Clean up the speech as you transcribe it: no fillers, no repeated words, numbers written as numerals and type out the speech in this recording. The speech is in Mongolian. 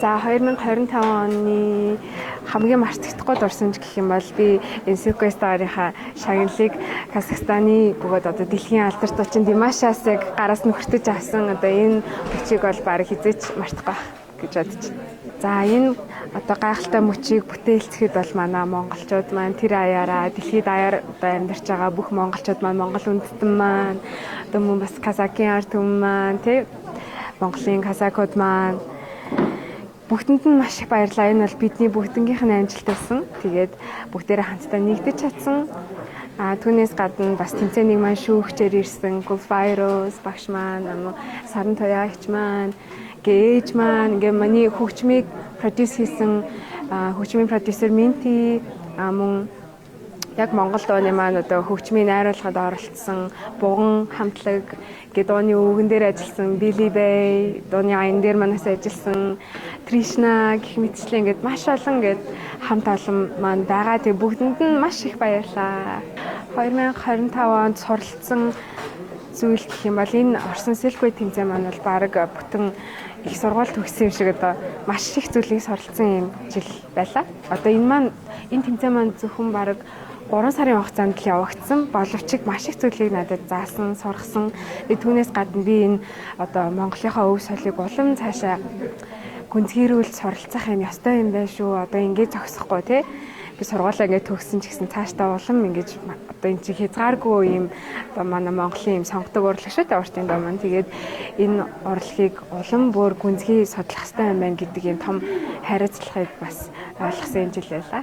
За, 2025 оны хамгийн мартагдахгүй дурсамж гэх юм бол би энэ Silk Star-ийнхаа шагналыг Казахстаны бөгөөд одоо дэлхийн алдарт дуучин Димашаас яг гараас нь хүртэж авсан одоо энэ мөчийг бол бараг хэзээ ч мартахгүй байх гэж бодож байна. За, энэ одоо гайхалтай мөчийг бүтээлцэхэд бол манай монголчууд маань тэр аяараа дэлхийд даяар одоо амьдарч байгаа бүх монголчууд маань, монгол үндэстэн маань, одоо мөн бас казакийн ард түмэн маань, тий, Монголын казакууд маань, бүгдэнд нь маш их баярлалаа. Энэ бол бидний бүгднгийнх нь амжилт байсан. Тэгээд бүгдээрээ хамтдаа нэгдэж чадсан. А түүнээс гадна бас тэмцээнийг маань шүүгчээр ирсэн Gulfairos багш маань, Саран Туяа эгч маань, ээж маань, ингээ миний хөгжмийг produce хийсэн хөгжмийн продюсер Минти, мөн яг Монгол дууны маань одоо хөгжмийн найруулгад оролцсон Буган хамтлаг гэ дууны үгэн дээр ажилласан Billy Bay, дууны аян дээр манаас ажилласан Тришна гэх мэтчлэн ингээд маш олон ингээд хамт олон маань байгаа. Тэг бүгдэнд нь маш их баярлалаа. 2025 онд суралцсан зүйл гэх юм бол энэ Орсон Silk Way тэмцээн маань бол бараг бүтэн их сургууль төгссөн юм шиг одоо маш их зүйлийг суралцсан юм жил байлаа. Одоо энэ маань, энэ тэмцээн маань зөвхөн бараг 3 сарын хугацаанд л явагдсан боловч маш их зүйлийг надад заасан, сургасан. Тэгээ түүнээс гадна би энэ одоо Монголынхаа өв соёлыг улам цаашаа гүнзгийрүүл суралцах юм ёстой юм байна шүү. Одоо ингэж зогсохгүй, тий. Би сургуулаа ингээд төгссөн ч гэсэн цаашдаа улам ингэж одоо энэ чинь хязгааргүй юм одоо манай Монголын юм сонгодог урлаг шүү дээ, уртын дуу маань. Тэгээд энэ урлагийг улам бүр гүнзгий судлах хэрэгтэй юм байна гэдэг юм том хариуцлагыг бас ойлгосон юм жил байлаа.